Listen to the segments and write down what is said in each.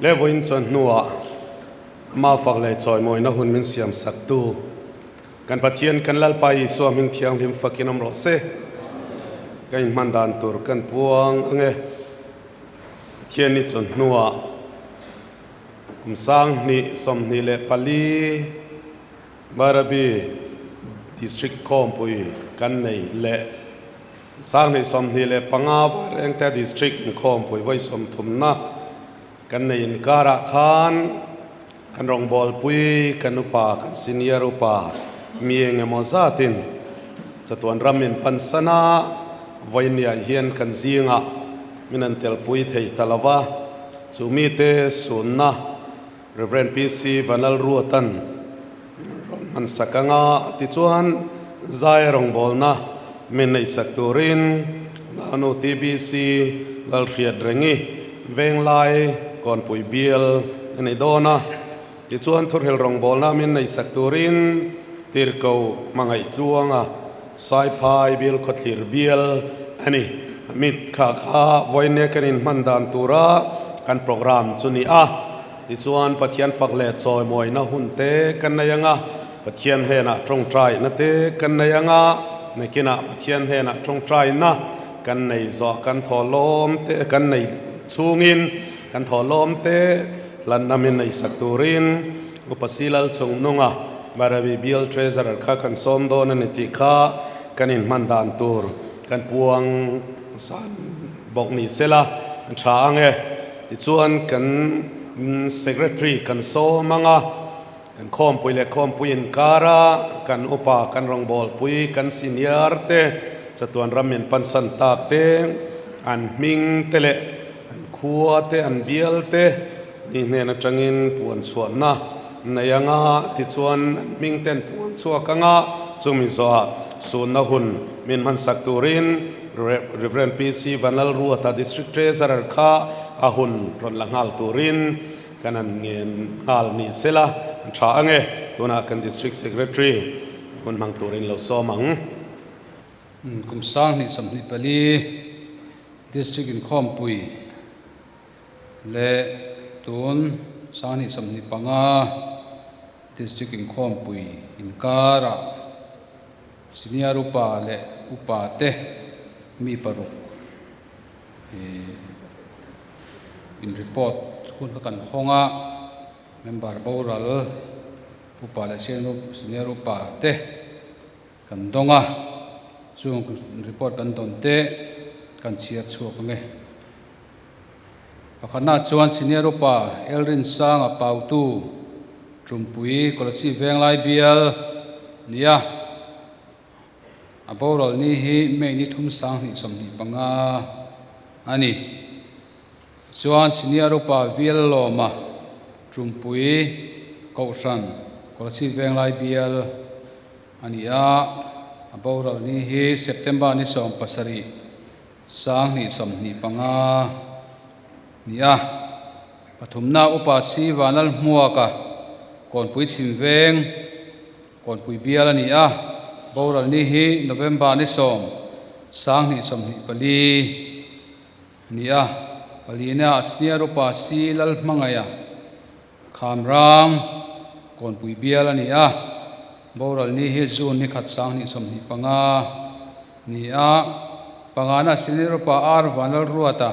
Le vawiin chuan hnuah Ama fak leh chawimawina hun min siam saktu kan Pathian kan Lalpa Isua hming thianghlim fakin awm rawh se. Ka inhman dan tur kan puang ang e. Pathian ni chuan hnuah kum 2024 Bairabi District khawmpui kan nei leh 2025 Vairengte District inkhawmpui vawi sawmthumna kan nei inkarah khan kan rawngbawlpui kan upa kan senior upa mi eng emaw zatin chatuan ram in pansan a, vawinia hian kan zingah min an telpui thei ta lo va, chu mite sunna Rev. PC Vanlalruatan rawn hman sak anga tichuan Zaia rawngbawlna min neih sak turin Lanu TBC Lalhriat Rengi Venglai Kawnpui Bial a nei dawn a, tichuan Thurhel rawngbawlna min neih sak turin Tirko Hmangaih Tluanga Saiphai Bial Khawthlir Bial a ni. Mit kha kha vawiin kan inhman dan tura kan programme chu ni a. Tichuan, Pathian fak leh chawimawina hun te kan nei ang a, Pathian hnenah tawngtaina te kan nei ang a, nakinah Pathian hnenah tawngtaina kan nei zawh kan thawhlawm te kan nei chhungin kan thawhlawm te hlanna min nei sak turin Upa Silal Chungnunga Marabi Bial Treasurer kha kan sawm dawn a ni tih kha kan inhman dan tur kan puang san bawk ni sela tha ang e. Tichuan kan Secretary kan sawm ang a, kan khawmpui leh khawmpui inkara kan upa, kan rawngbawlpui, kan senior te chatuan ram min pansan tak te, an hming te leh an khua te, an bial te ni hnen atangin puan chhuahna nei ang a, tichuan an hming te an puan chhuak ang a, chumi zawhah sunna hun min hmansak turin Rev. PC Vanlalruata District Treasurer kha a hun rawn la nghal turin kan han ngen nghal ni sela an tha ang e. Tunah kan District Secretary hun hmang turin lo sawm ang. Kum 2024 District Inkhawmpui leh tun 2025 District Inkhawmpui inkarah Senior upa leh upa te mi paruk in report hun kha kan hawng a, member boral upa leh senior upa te kan dawng a, chung report kan dawn te kan chhiar chhuak ang e. Pakhatna chuan senior upa Elrin Sanga Pautu Trumpui Kolasib Venglai bial nia a boral ni hi May ni thum 2025 a ni. Chuan senior upa Vial Lawma Trumpui Kohhran Kolasib Venglai bial a ni a, a boral ni hi September ni 17 2025 ni a, pathumna Upa Si Vanlal Hmuaka Kawnpui Chhim Veng, Kawnpui Bial a ni a, boral ni hi November ni 10, 2024 ni a, palina Senior Upa Si Lal Hmangaia Khamrang, Kawnpui Bial a ni a, boral ni hi June ni khat 2025 ni a, pangana Senior Upa R Vanlalruata,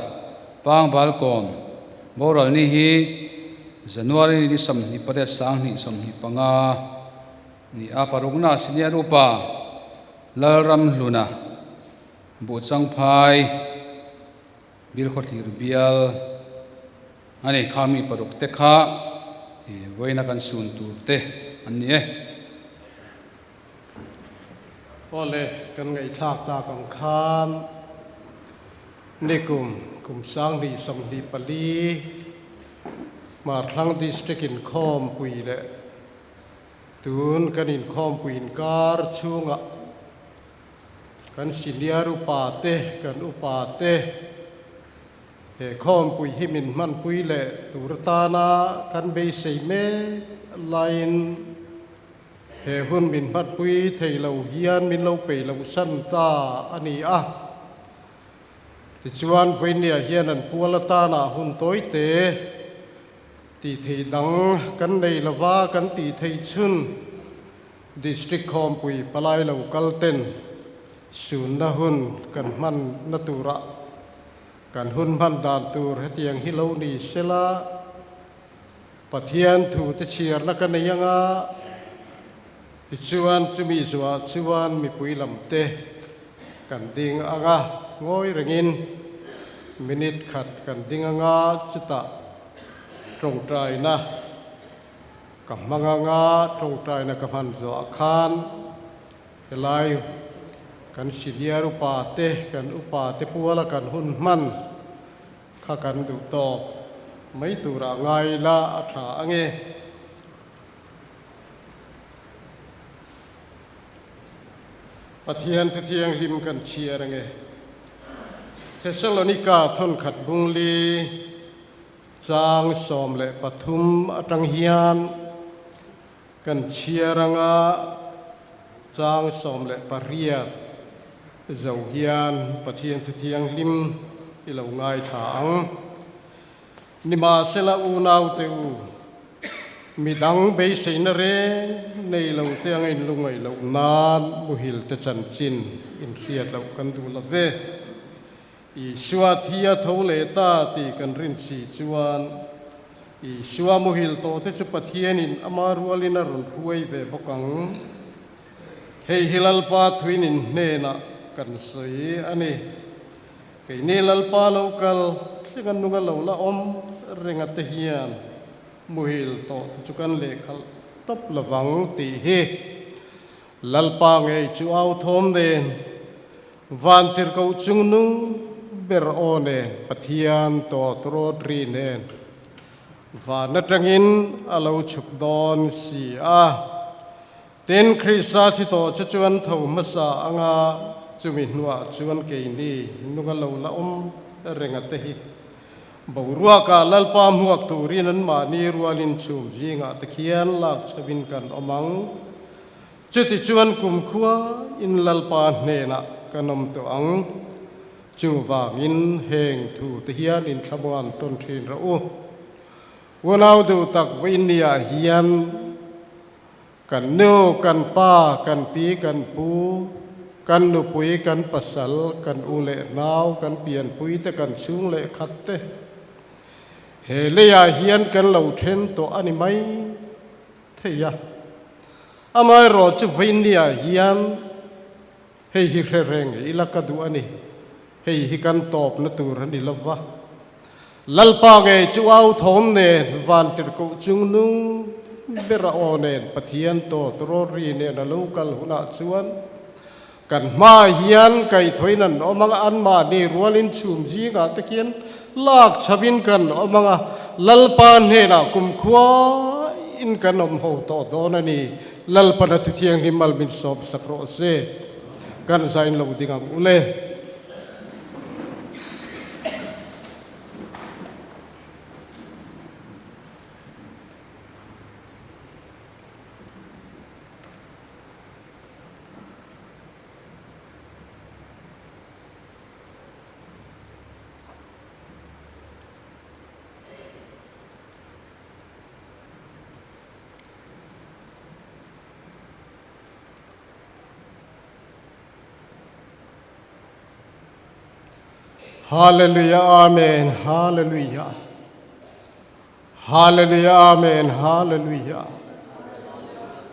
Pangbalkawn, boral ni hi January ni 28 2025 ni a, parukna Senior Upa Lalramhluna, Buhchangphai, Bilkhawthlir Bial a ni. Kha mi paruk te kha vawiina kan sun tur te an ni e. Awle, kan ngaihthlak tak ang khan nikum kum 2024 Hmarthlang District inkhawmpui leh tun kan inkhawmpui inkar chhungah Kan senior upa te, kan upa te he khawmpui hi min hmanpui leh tur atana kan beisei mek laiin he hun min hmanpui thei lo hian min lo peih loh san ta a ni a. Tichuan, vawinia hian an pual atana hun tawi te. Tih theih dang kan nei lova kan tih theih chhun District Khawmpui palai lo kal ten sunna hun kan hman na turah kan hun hman dan tur hetiang hi lo ni sela Pathian thu te chhiarna ka nei anga tichuan chumi zuah chuan mipui lam te kan ding anga ngawi rengin minute khat kan ding anga chutah tawngtaina ka hmang anga tawngtaina ka hman zuah khan helai kan senior upa te kan upa te puala kan hun hman kha kan duh tawk mai turah ngai la a tha ange. Pathian thu thianghlim kan chhiar ange. Thesalonika thawnkhat bungli chang 13 atang hian kan chhiar anga chang 18 zo hian Pathian thu thianghlim i lo ngai tha ang. Nimahsela unau te u, midang beiseina reng nei lo te anga inlungaih loh nan muhil te chanchin inhriat loh kan duh lo ve. Isua thi a tho leh ta tih kan rin si chuan Isua muhil tawh te chu Pathianin ama rualin a rawn hruai ve bawk ang. Hei hi Lalpa thuin in hnenah kan sawi a ni. Keini Lalpa lo kal thleng a nung a lo la awm reng a te hian muhil tawh te chu kan lehkhalh tawp lovang tih hi Lalpa ngei chu au thawm nen Vantirhkoh chung nung ber aw nen Pathian tawt rawt ri nen van atangin a lo chhuk dawn si a. Tin, Krista thi tawh chu chuan tho hmasa anga chumi hnuah chuan keini nunga lo la awm reng a te hi. Boruakah Lalpa hmuak turin anmahni rualin chhum zingah te khian lak chhovin kan awm ang. Chutichuan kumkhua in Lalpa hnenah kan awm tawh ang. Chuvangin heng thu te hian inthlamuan tawn thin rawh u. Unau duh tak vawiinniah hian Kan nu, kan pa, kan pi, kan pu, kan nupui, kan pasal, kan u leh nau, kan pianpui te, kan chhung leh khat te he leiah hian kan lo then tawh a ni mai thei a. Amaherawh chu vawiinniah hian hei hi hre reng ila ka duh a ni. Hei hi kan tawpna tur a ni lova. Lalpa ngei chu au thawm nen, vantirhkoh chung nung bera aw nen, Pathian tawt rawri nen a lo kal hunah chuan kan hmaah hian kaihthawin an awm ang a, anmahni rualin chhum zingah te khian lak chhovin kan awm ang a, Lalpa hnenah kumkhua in kan awm ho tawh dawn a ni. Lalpana thuthianghlim mal min sawmsak rawh se. Kan zain lo ding ang ule. Hallelujah Amen Hallelujah Hallelujah Amen Hallelujah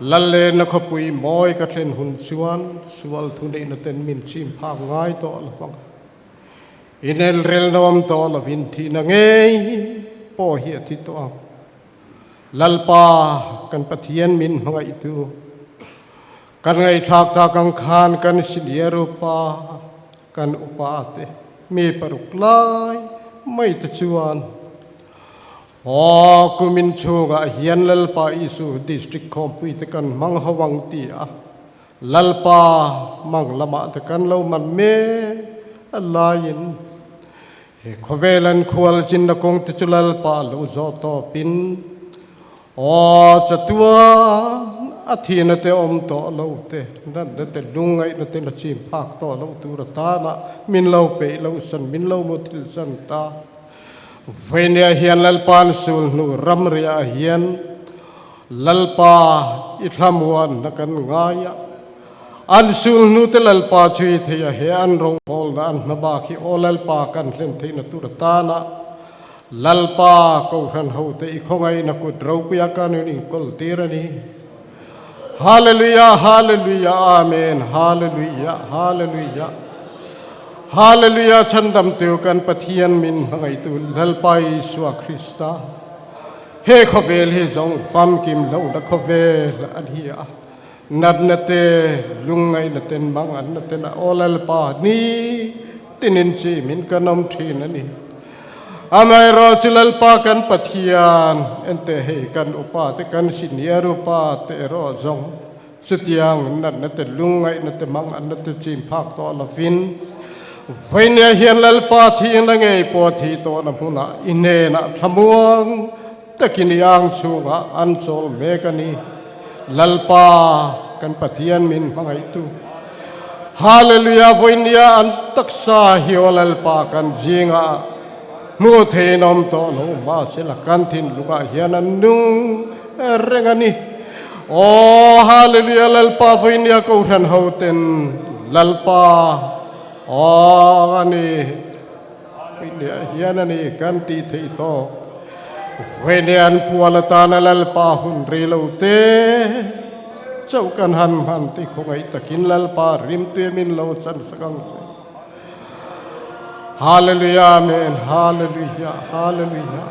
Lallen na khawpui mawi ka thlen hun chuan sual thu neihna ten min chim phak ngai tawh lovang inel rel nawm tawh lovin thihna ngei pawh hi a thi tawh ang. Lalpa kan Pathian min hmangaihtu, kan ngaihthlak tak ang khan kan senior upa, kan upa te mi paruk lai mai te chuan aw kumin chhungah hian Lalpa Isu District Khawmpui te kan hmang ho ang ti a, Lalpa mang lamah te kan lo man mek a laiin He khawvel an khual chinna kawng te chu Lalpa lo zawh tawpin aw chatuan a thihna te awm tawh lo te, natna te lungngaihna te la chim phak tawh lo tur atana min lo peih lo san, min lo muthilh san ta. Vawinia hian Lalpa'n sulhnu ramriah hian Lalpa i thlamuanna kan ngai a, an sulhnu te Lalpa chhui thei a he an rawngbawlna an hma bak hi aw Lalpa kan hlen theihna tur atana Lalpa Kohhran hote i khawngaihna kut ropuia kan in inkawl tir a ni. Hallelujah Hallelujah Amen Hallelujah Hallelujah Hallelujah Chhandamtu kan Pathian min hmangaihtu Lalpa Isua Krista He khawvel hi zawng famkim lohna khawvel a ni a, natna te, lungngaihna ten manganna ten a aw Lalpa ni tinin chi min kan awm thin a ni. Amaherawhchu chu Lalpa kan Pathian, enteh hei kan upa te kan senior upa te erawh zawng chutiang natna te lungngaihna te manganna te chim phak tawh lovin vawinia hian Lalpa thihna ngei pawh thih tawhna hmunah i hnenah thlamuang takin i ang chhungah an chawl mek a ni. Lalpa kan Pathian min hmangaihtu. Hallelujah vawinia an taksa hi aw Lalpa kan zingah hmuh theiin awm tawh lo mahsela kan thinlungah hian an nung reng a ni. Aw Hallelujah Lalpa vawinia Kohhran hoten Lalpa aw a ni. Vawinia hian a ni kan tih theih tawk. Vawinia an pual atana Lalpa hun rei lo te chauh kan han hman tih khawngaih takin Lalpa rimtui min lo chan sak ang che. Hallelujah Amen Hallelujah Hallelujah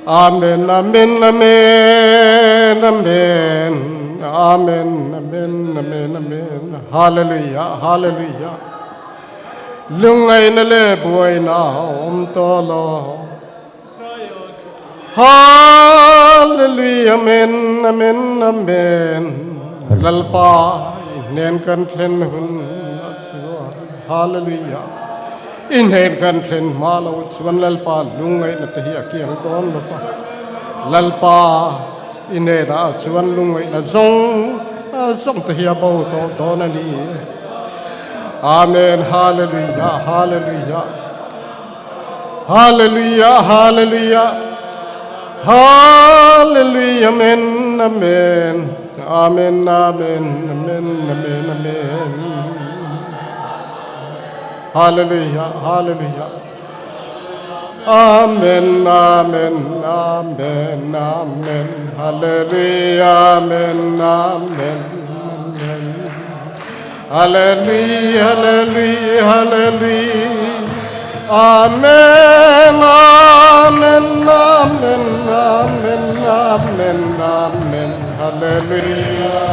Amen Amen Amen Amen Amen Amen Amen Amen Hallelujah Hallelujah Lungngaihna leh buaina a awm tawh lo. Hallelujah Amen Amen Amen Lalpa i hnen kan thlen hun a chuan Hallelujah i hnen kan thlen hma lo chuan Lalpa lungngaihna te hi a kiang dawn lo va Lalpa i hnenah chuan lungngaihna zawng zawng te hi a bo tawh dawn a ni. Amen Hallelujah Hallelujah Hallelujah Hallelujah Hallelujah Amen Amen Amen Amen Amen Amen Amen Hallelujah Hallelujah Amen Amen Amen Amen Hallelujah Amen Amen Amen Hallelujah Hallelujah Hallelujah Amen Amen Amen Amen Amen Amen Hallelujah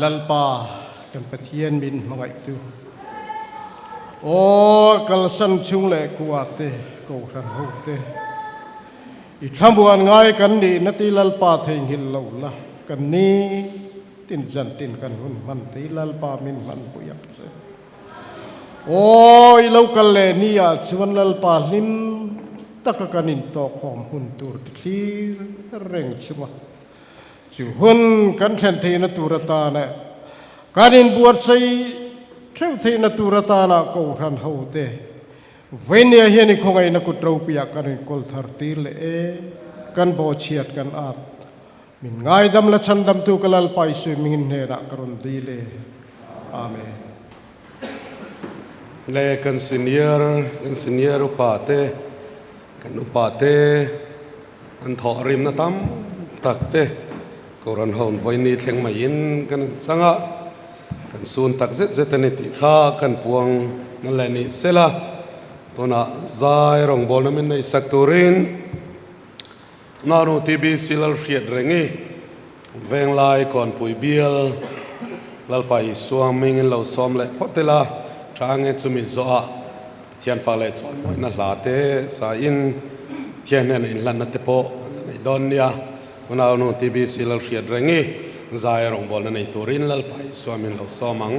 Lalpa kan Pathian min hmangaihtu aw kalsan chhung leh kuate kohhran hote i thlamuan ngai kan nihna ti Lalpa theihnghilh lo la kan ni tin zan tin kan hun hman ti Lalpa min hmanpui ang che. Aw i lo kal leh ni ah chuan Lalpa hlim taka kan intawhkhawm hun tur ti thlir reng chunga Chu hun kan thlen theihna tur atana kan inbuatsaih theuh theihna tur atana Kohhran hote Vainia hian i khawngaihna kut ropuiah kan inkawl thar tir leh e, kan bawhchhiat kan at. Min ngaidam la chhandamtu ka Lalpa Isua mingin hnenah ka rawn dil e. Amen. Le kan senior kan senior upa te kan upa te An thawh rimna tam tak te Kohhran ho vawiin thleng maiin kan han chang a, kan sun tak zet zet a ni tih kha kan puang na leh ni sela, tunah zai rawngbawlna min neih sak turin Nanu TBC Lalhriat Rengi Venglai Kawnpui Bial Lalpa Isua hmingin lo sawm leh phawt ila, tha nge chumi zawhah Pathian fa leh chawimawina hla te sain Pathian hnena inhlanna te pawh an la nei dawn nia. Unau nu TBC Lalhriat Rengi zai rawngbawlna nei turin Lalpa Isua min lo sawm ang.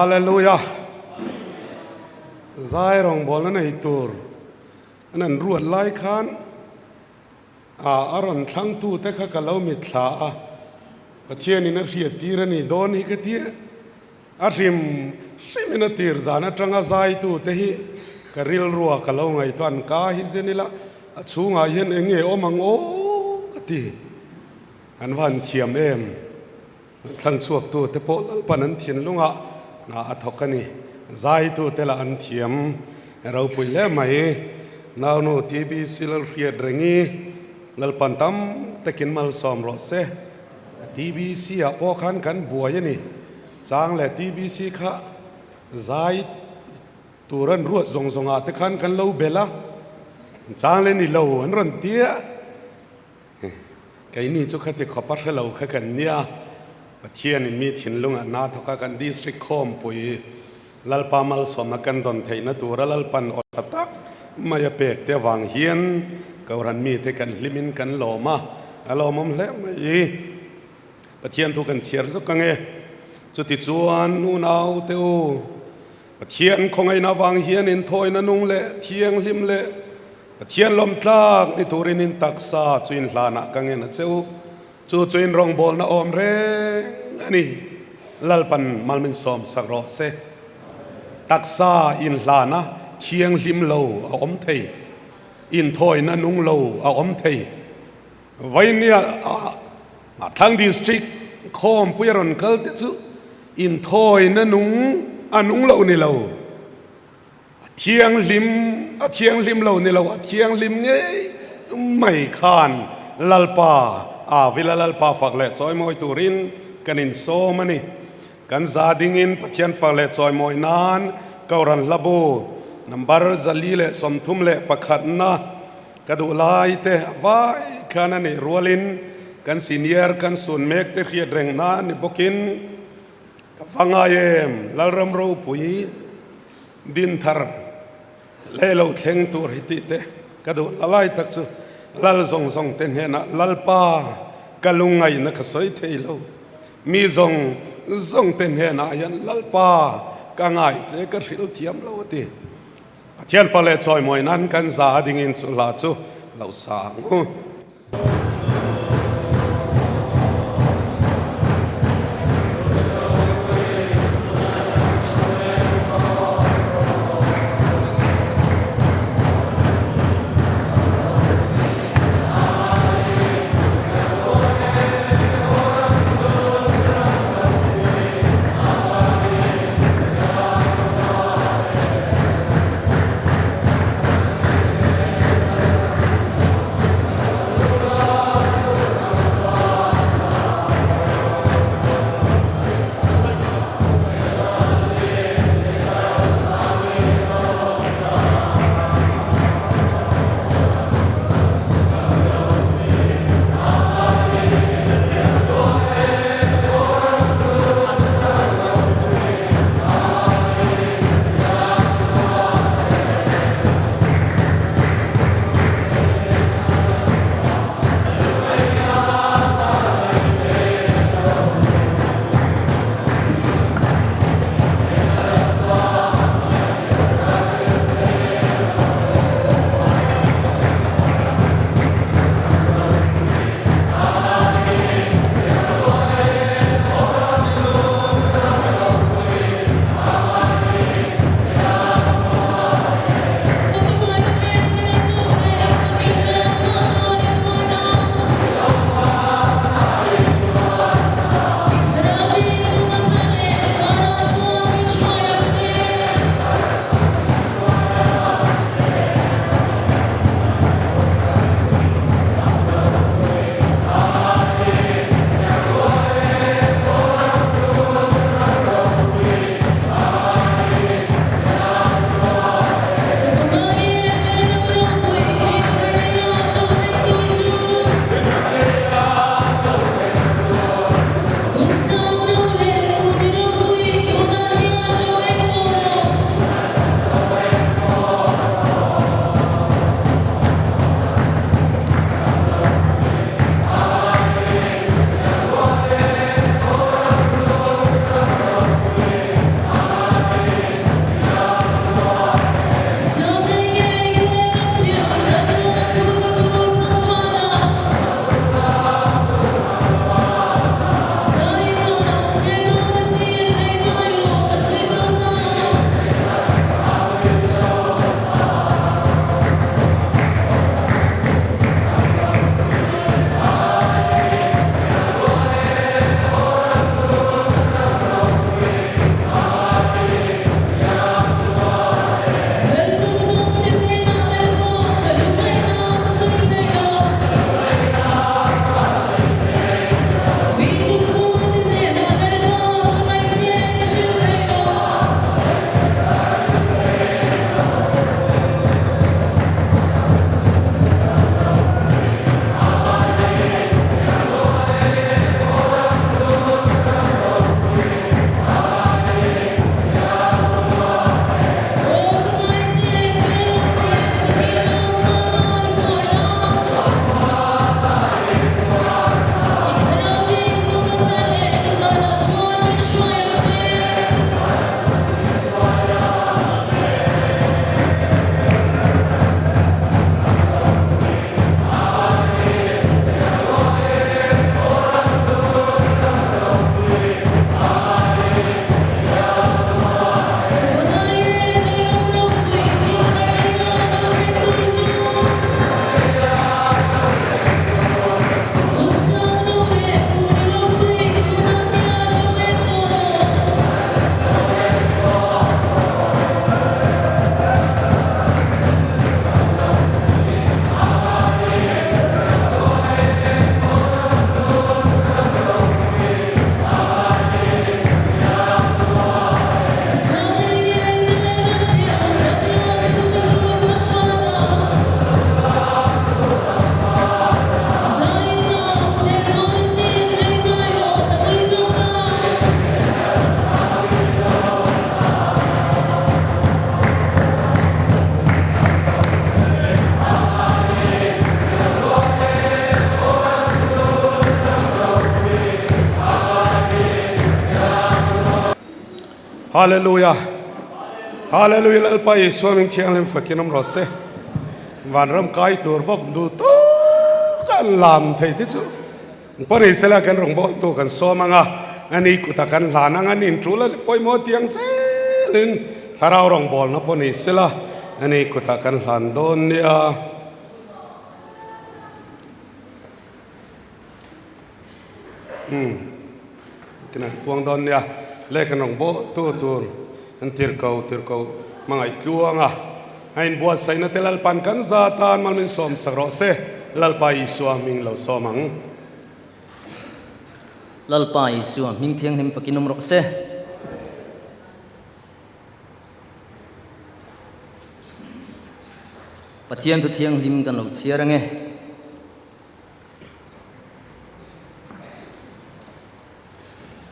Hallelujah! Zai rawngbawlna nei tur an an ruat lai khan a a rawn thlangtute kha ka lo mitthla a, Pathianin a hriat tir a ni dawn hi ka ti a, a hrim hrimin a tir zan atanga zaitute hi ka rilrua ka lo ngaihtuah an ka hi zen ila a chhungah hian eng nge awm ang aw ka ti. An va han thiam em? Thlang chhuaktu te pawh Lalpan an thinlungah hna a thawk a ni. Zaitu te lah an thiam ropui hle mai. Naunu TBC Lalhriat Rengi Lalpan tam takin malsawm rawh se. TBC ah pawh khan kan buai a ni. Chang leh TBC kha zai tur an ruat zawng zawngah te khan kan lo bel a. Chang leh ni lo an rawn tia. Keini chu khati khawp a hrelo kha kan nia, Pathianin mi thinlungah na thawk a kan District khawmpui Lalpa malsawmna kan dawn theihna tura Lalpan aw tha tak mai a pek te avang hian Kohhran mite kan hlimin kan lawm a, a lawmawm hle mai. Pathian thu kan chhiar zuk ang e. Chutichuan nunau te u, Pathian khawngaihna avang hian inthawina nung leh thianghlim leh Pathian lawmtlak ni turin in taksa chu in hlanah ka ngen a che u. Chu chu in rawngbawlna awm reng a ni. Lalpan mal min sawmsak rawh se. Taksa in hlana thianghlim lo a awm thei. Inthawina nung lo a awm thei. Vainia ah Thlang District khawmpui a rawn kal te chu inthawina nung a nung lo ni lo. A thianghlim, a thianghlim lo ni lo, a thianghlim ngei mai khan Lalpa a vila Lalpa fak leh chawimawi turin kan insawm a ni. Kan za dingin Pathian fak leh chawimawi nan Kohhran Hlabu number 431 na ka duh lai te a vai khan a nih rualin kan senior kan sun mek te hriat reng nan ni bawkin ka va ngai em Lalram ropui Dinthar leh lo thleng tur hi tih te ka duh la lai tak chu Lal zawng zawng te hnenah Lalpa ka lungngaihna ka sawi thei lo. Mi zawng zawng te hnenah hian Lalpa ka ngai che ka hrilh thiam lo a ti. Pathian fa leh chawimawi nan kan za a dingin chu hla chu lo sa ang u. Hallelujah. Hallelujah Lalpa Isua min thianghlim fakin awm rawh se. Vanram kai tur bawk duh tawk an lam thei te chu pawh sela kan rawngbawltu kan sawm anga ani kuta kan hlan anga ni intul a pawimawh tiang zelin thlarau rawngbawlna pawh ni sela ani kuta kan hlan dawn nia. Umm tina puang dawn nia lehkha rawng bawh tu tur an tirko tirko hmangaih tluang a a inbuatsaihna te Lalpan kan za tan mal min sawm sak rawh se Lalpa Isua hming lo sawm ang. Lalpa Isua hming thianghlim fakin awm rawh se. Pathian thu thianghlim kan lo chhiar ange.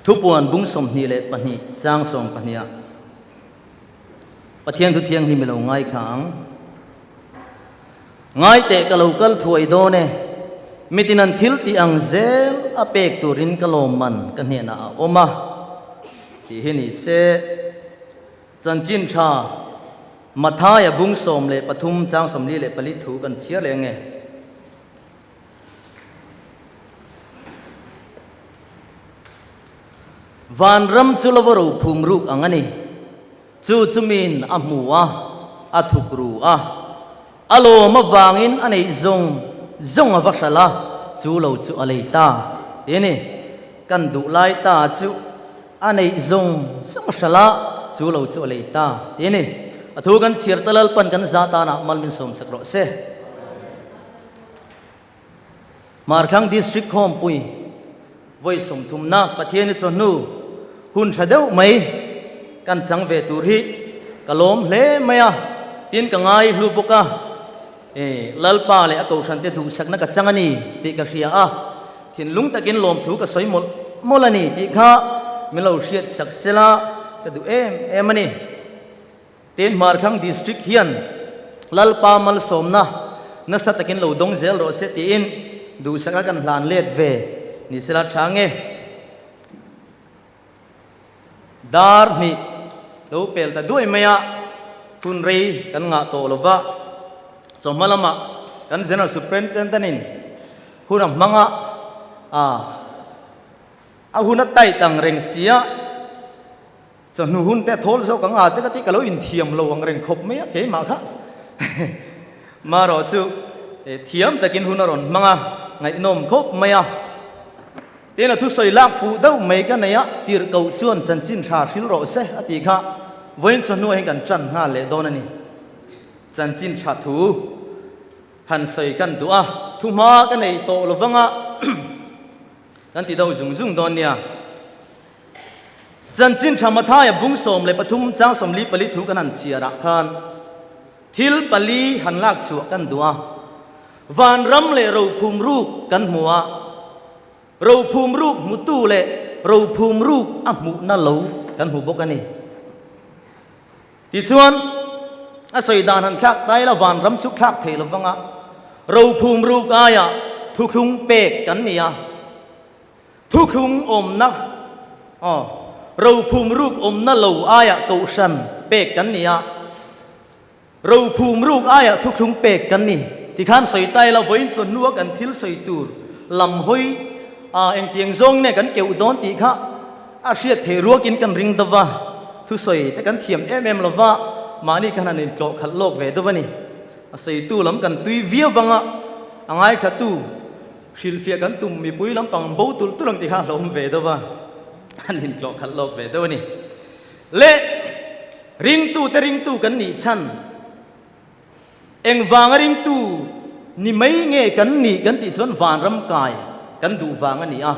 Thupuan bung 22 chang 12 ah Pathian thu thianghlim i lo ngaithla ang. Ngai teh ka lo kal thuai dawn e, mitin an thil tih ang zel a pek turin ka lawmman ka hnenah a awm a tih hi ni se. Chanchin tha Mathaia bung 13 chang 44 thu kan chhiar leh ange. Vanram chu lova ro phum ruk ang a ni. Chu chu miin a hmu a, a thuk ru a. A lawm avangin a neih zawng zawng a va hralh a, chu lo chu a lei ta ti a ni. Kan duh lai ta chu a neih zawng zawng a hralh a, chu lo chu a lei ta ti a ni. A thu kan chhiar ta Lalpan kan za tanah mal min sawmsak rawh se. Hmarthlang District Khawmpui vawi sawmthumna Pathian i chawhnu hun tha deuh mai kan chang ve tur hi ka lawm hle mai a, tin ka ngai hlu bawk a, e Lalpa leh a Kohhrante duhsakna ka chang a ni tih ka hria a, thinlung takin lawmthu ka sawi mawlh mawlh a ni tih kha min lo hriat sak sela ka duh em em a ni. Tin, Hmarthlang District hian Lalpa malsawmna nasa takin lo dawng zel rawh se tiin duhsakna kan hlan let ve ni sela tha nge. Dar hnih lo pel ta duai mai a, hun rei kan ngah tawh lo va, chawhma lamah kan General Superintendent in hun a hmang a, a hun a tight ang reng sia, Chawhnu hun te a thawl zawk ang a te ka ti ka lo inthiam lo ang reng khawp mai a keimah kha marawh chu thiam takin hun a rawn hmang a ngaihnawm khawp mai a tin a thusawi lak fuh deuh mai ka nei a tirhkoh chuan chanchin tha hril rawh se a tih kha vawiin chawhnu ah hian kan tan nghal leh dawn a ni chanchin tha thu han sawi kan duh a thuhma ka nei tawh lovang a kan ti deuh zung zung dawn nia. Chanchin tha Mathaia bung 13 chang 44 thu kan han chhiar ah khan thil pali han lak chhuah kan duh a, vanram leh rophum ruk kan hmu a, rophum ruk hmutu leh rophum ruk a hmuhna lo kan hmu bawk a ni. Tichuan, a sawi dan han thlak ta ila vanram chu thlak thei lovang a, rophum ruk aiah thuthlung pek kan ni a. Thuthlung awmna, aw, rophum ruk awmna lo aiah kohhran pek kan ni a, rophum ruk aiah thuthlung pek kan ni. Tikhan sawi ta ila vawiin chuan hnua kan thil sawi tur lam hawi a engtiang zawng nge kan keuh dawn tih kha a hriat theih ruakin kan ring deuh va, thusawi te kan thiam em em lova mahni khan han intlawh khalh lawk ve deuh a ni. A sawitu lam kan tui viau vanga a ngaithlatu. Hrilhfiah kan tum mipui lampang bo tulh tulh ang tih kha a hlauhawm ve deuh a, an intlawh khalh lawk ve deuh a ni. Le ringtute ringtu kan nih chhan, engvanga ringtu ni mai nge kan nih kan tih chuan vanram kai kan duh vang a ni a.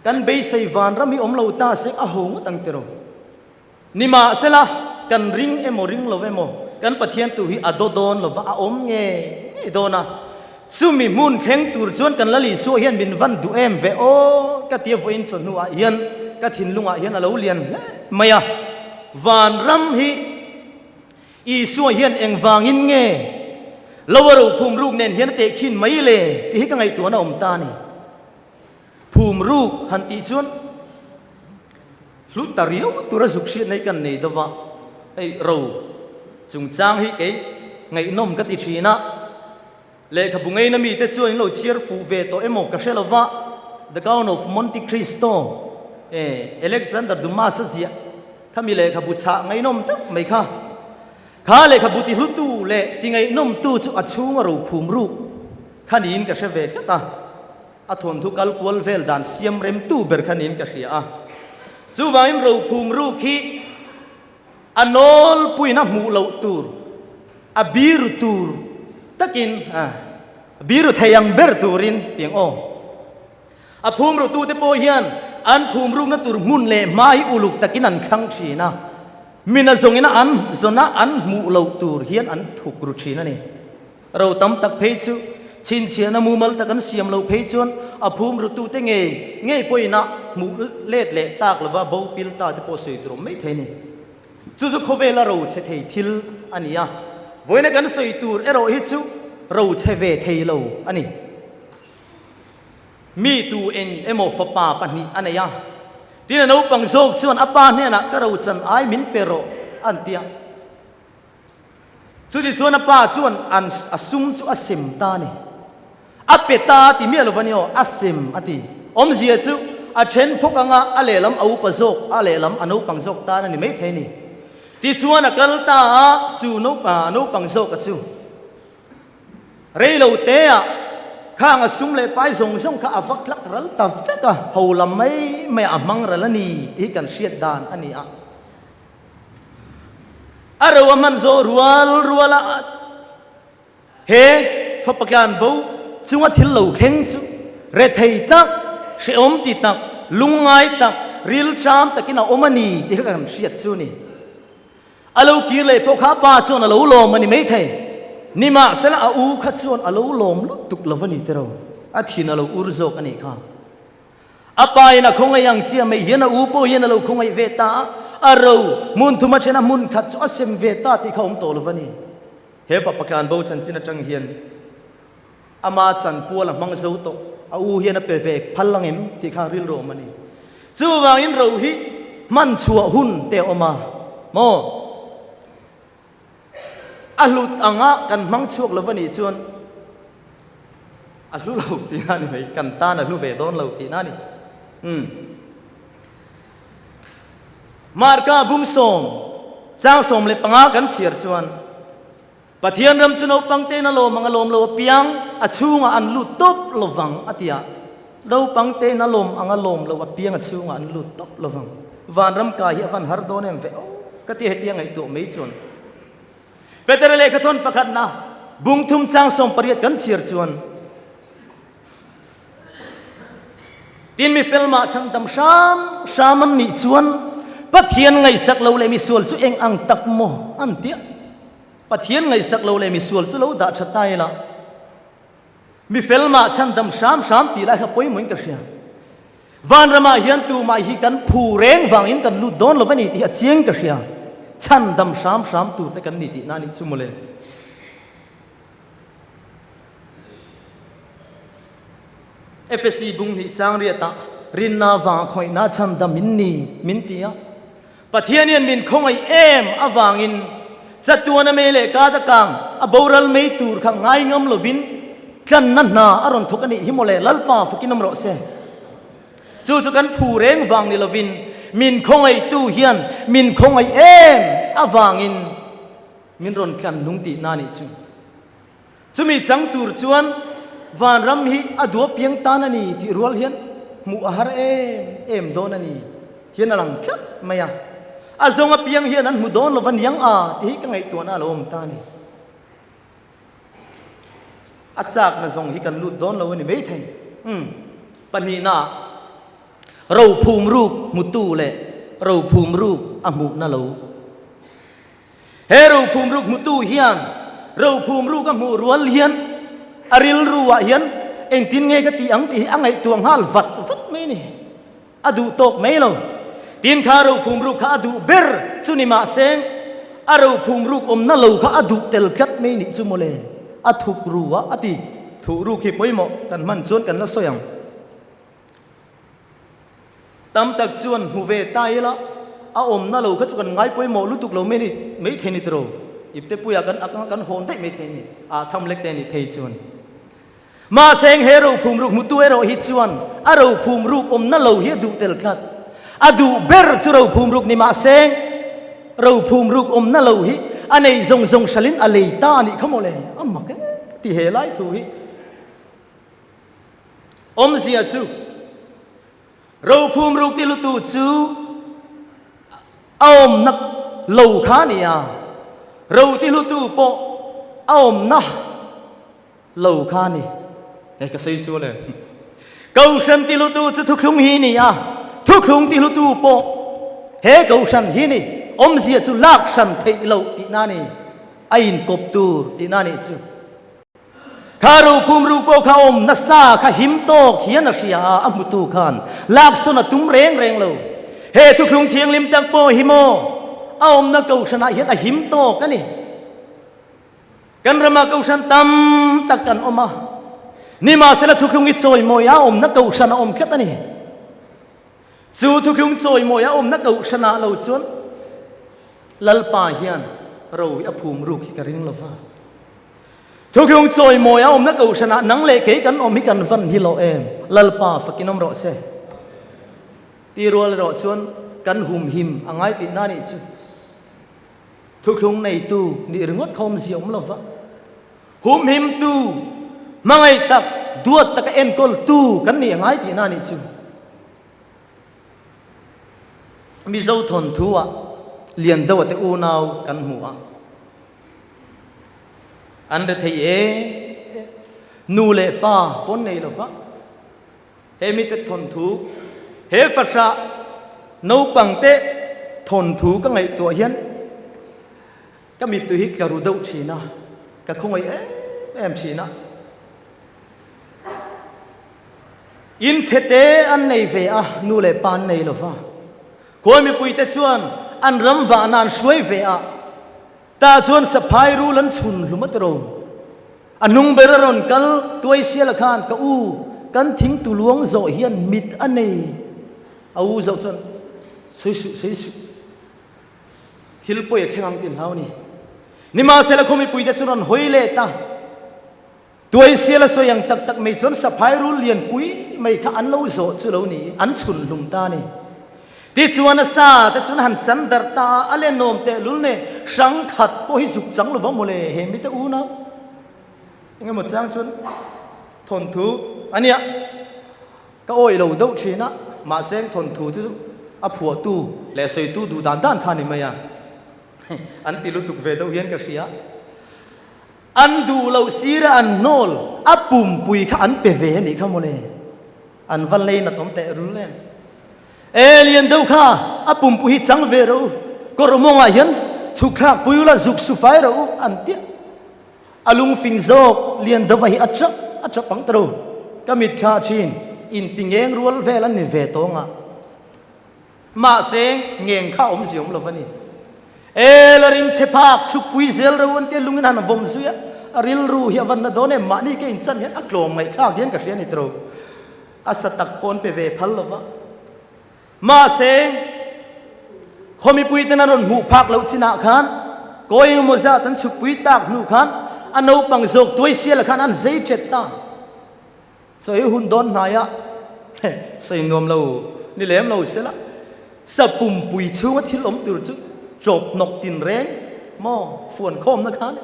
Kan beisei vanram hi awm lo ta se a ho ngawt ang tiraw? Nimahsela, kan ring emaw ring lo emaw, kan Pathian tu hi a daw dawn lo va, a awm nge ngei dawn a. Chumi hmun thleng tur chuan kan Lal Isua hian min van duh em ve aw ka tia vawiin chawhnuah hian ka thinlungah hian a lo lian hle mai a. Vanram hi Isua hian engvangin nge lo a rophum ruk nen hian a tehkhin mai le tih hi ka ngaihtuahna awm ta a ni. Phum ruk han tih chuan. Hlu ta riau tura zuk hriat nei kan nei deuh a, hei ro chungchang hi kei ngaihnawm ka ti thin a, lehkhabu ngeina mite chuan in lo chhiar fuh ve tawh emaw ka hre lo va, The Count of Monte Cristo e Alexander Dumas a ziah kha mi lehkhabu chhah ngaihnawm tak mai kha. Kha lehkhabu ti hlutu leh ti ngaihnawmtu chu a chhunga ro phum ruk kha niin ka hre ve tlat a. A thawnthu kal kual vel dan siam remtu ber kha niin ka hria a. Chuvangin rophum ruk hi a nawlpuiin a hmuh loh tur, a biru tur takin, a biru thei ang ber turin tiang aw. A phum rutute pawh hian an phum rukna tur hmun leh hma hi uluk takin an thlang thin a. Mina zawngin a an zawna an hmuh loh tur hian an thuk ru thin a ni. Ro tam tak phei chu chhinchhiahna mumal tak an siam loh phei chuan a phum rutute ngei ngei pawhin a hmuh let leh tak lova bo pil ta te pawh sawi tur awm mai thei a ni. Chu chu khawvela ro chhe thei thil a ni a, vawiina kan sawi tur erawh hi chu ro chhe ve thei lo a ni. Mi tu eng emaw fapa pahnih a nei a, tin a naupang zawk chuan a pa hnenah ka ro chan ai min pe rawh an ti a. Chutichuan a pa chuan an a sum chu a sem ta a ni. A pe ta ti miah lova ni aw, a sem a ti. Awmzia chu a then phawk anga a lehlam a upa zawk, a lehlam a naupang zawk tan a ni maithei a ni. Tichuan a kal ta a, chu naupang zawka chu Reilo te ah khang a sum leh pai zawng zawng kha a vak tlak ral ta vek a, ho lam mai mai ah a hmang ral a ni tih hi kan hriat dan a ni a. A ro a hman zawh rual rual a he fapa tlan bo chunga thil lo thleng chu rethei tak, hrehawm ti tak, lungngai tak, rilṭam takin a awm a ni tih kha kan hriat chu a ni. A lo kir leh pawh kha a pa chuan a lo lawm a ni maithei. Nimahsela a u kha chuan a lo lawm lutuk lo a ni tiraw? A thin a lo ur zawk a nih kha. A pa in a khawngaih ang chiah mai hian a u pawh hian a lo khawngaih ve ta a, a ro hmun thum a then a hmun khat chu a sem ve ta tih kha awm tawh lo a ni. He fapa tlanbo chanchin atang hian ama chanpual a hmang zo tawh, a u hian a pe ve phal ang em tih kha rilru awm a ni. Chuvangin ro hi hman chhuah hun te a awm a maw? A hlut anga kan hmang chhuak lo va nih chuan a hlu lo tihna a ni mai, kan tan a hlu ve dawn lo tihna a ni. Umm. Marka bumsawm, chang 15 kan chhiar chuan Pathian ram chu naupang tein a lawm ang a lawm lo apiang a chhungah an lut tawp lovang a ti a. Naupang tein a lawm ang a lawm lo apiang a chhungah an lut tawp lovang. Vanram kai hi a van har dawn em ve aw ka ti hetia ngaihtuah mai chuan. Petera lehkhathawn pakhatna bung thum chang 18 kan chhiar chuan Tin mi fel mah chhan tam hram hram an nih chuan Pathian ngaihsak lo leh misual chu eng ang tak maw an tia. Pathian ngaihsak lo leh misual chu lo dah tha ta ila mi fel mah chhan dam hram hram tih lai kha pawimawhin ka hria. Vanramah hian tumah hi kan phu reng vangin kan lut dawn lo va ni tih hi a chiang ka hria. Chhan dam hram hram tur te kan ni tihna a nih chu mawle. Efesi bung hnih chang riatah rinna vanga khawngaihna chhandam in ni min ti a. Pathian hian min khawngaih em avangin chatuana mei leh ka dakang a boral mei tur kha ngai ngam lovin tlanna hna a rawn thawk a nih hi mawle Lalpa fakin awm rawh se. Chu chu kan phu reng vang ni lovin min khawngaihtu hian min khawngaih em avangin Min rawn tlan nung tihna a nih chu. Chumi chang tur chuan vanram hi a dua piang tan a ni tih rual hian hmuh a har em em dawn a ni hian a lang tlat mai a. A zawng apiang hian an hmu dawn lova niang a tih hi ka ngaihtuahna a lo awm ta a ni. A chakna zawng hi kan lut dawn lo a ni maithei. Umm. Pahnihna ah rophum ruk hmutu leh rophum ruk a hmuhna lo. He rophum ruk hmutu hian rophum ruk a hmuh rual hian a rilru ah hian engtin nge ka tih ang tih hi a ngaihtuah nghal vat vat mai a ni. A duh tawk mai lo. Tin kha rophum ruk kha a duh ber chu ni mahse a rophum ruk awmna lo kha a duh tel tlat mai nih chu mawle. A thuk ru a a ti. Thuh ruk hi pawimawh kan hman chuan kan la sawi ang. Tam tak chuan hmu ve ta ila, a awmna lo kha chu kan ngai pawimawh lutuk lo mai ni maithei ni tiraw? Ipte puiah kan ak anga kan hawn daih maithei ni, ah tham lek te ni phei chuan. Mahse eng he rophum ruk hmutu erawh hi chuan a rophum ruk awmna lo hi a duh tel tlat. A duh ber chu rophum ruk ni mahse rophum ruk awmna lo hi a nei zawng zawng hralhin a lei ta a nih kha mawle, a mak e ka ti he lai thu hi. Awmzia chu rophum ruk ti lutu chu a awmna lo kha a ni a, ro ti lutu pawh a awmna lo kha a ni. Hei ka sawi sual e. Kohhran ti lutu chu thuthlung hi ni a, thuthlung ti lutu pawh he kohhran hi ni. Awmzia chu lak hran theih loh tihna a ni, a inkawp tur tihna a nih chu. Kha rophum ru pawh kha awm nasa kha him tawk hian a hria a, a hmutu khan laksawn a tum reng reng lo. He thuthlung thianghlim tak pawh hi maw a awmna kohhranah hian a him tawk a ni. Kan ramah kohhran tam tak kan awm a, nimahsela thuthlung i chawimawi a awmna kohhran a awm tlat a ni. Chu thuthlung chawimawi a awmna kohhranah lo chuan Lalpa hian ro hi a phum ruk hi ka ring lo va. Thuthlung chawimawi a awmna kohhranah nang leh kei kan awm hi kan van hi lo em? Lalpa fakin awm rawh se. Ti rual erawh chuan kan humhim a ngai tihna a nih chu. Thuthlung neitu nih ringawt kha awmzia awm lo va. Humhimtu, hmangaih tak, duat taka enkawltu kan nih a ngai tihna a nih chu. Mizo thawnthu-ah Liandoa te unau kan hmu a. An rethei em em. Nu leh pa pawn nei lo va. He mite thawnthu, he fahrah naupangte thawnthu ka ngaihtuah hian ka mittui hi tla ru deuh thin a, ka khawngaih em em thin a. In chhete an nei ve a, nu leh pa an nei lo va. Khawi mipuite chuan an ram vahna an hruai ve a, tah chuan saphai rul an chhun hlum a tiro. A hnung ber a rawn kal tuai siala khan, Ka u, kan thing tu luang zawh hian mit a nei. A u zawh chuan, Sawi suh, sawi suh. Thil pawi a thleng ang tih hlau a ni. Nimahsela khaw mipuite chu rawn hawi let a. Tuai siala sawi ang tak tak mai chuan saphai rul lian pui mai kha an lo zawh chu lo niin an chhun hlum ta a ni. Tichuan a sa te chuan han chan darh ta a, a lenawm tehlul nen hrang khat pawh hi zuk chang lo va mawle he mite unau. Engemaw chang chuan thawnthu a nia, ka awih lo deuh thin a, mahse thawnthu chu a phuahtu leh sawitu duh dan dan kha a ni mai a, an ti lutuk ve deuh hian ka hria. An duh loh sir a an hnawl a pumpui kha an pe ve a nih kha mawle. An va lei nat awm teh rul em. E lian deuh kha a pumpui hi chang ve rawh u, kawr mawngah hian chhuk thlak pui ula zuk su fai rawh u an tia. A lungfing zawk lian deuh a hi a tap a tap ang ta ro. Ka mit thla thin inti ngeng rual vel an ni ve tawng a. Mahse, ngeng kha awmzia awm lo va ni. E, la rim chhe phak, chhuk pui zel ro an tia lungin han vawm zui a, a rilru hi a van na dawn em, mahni ka inchan hian a tlawm ngaihthlak hian ka hria ni tawh. A sa tak pawh an pe ve phal lo va. Mahse, khaw mipui ten an rawn hmuh phak loh chinah khan, kawi engemaw zat an chhuk pui tak hnu khan, a naupang zawk tuai sialah khan an zei ṭet ta. Sawi hun dawn hnaiah sawi nuam lo ni lem lo sela, sa pumpui chhunga thil awm tur chu chawp hnawk tin reng maw fuan khawmna khan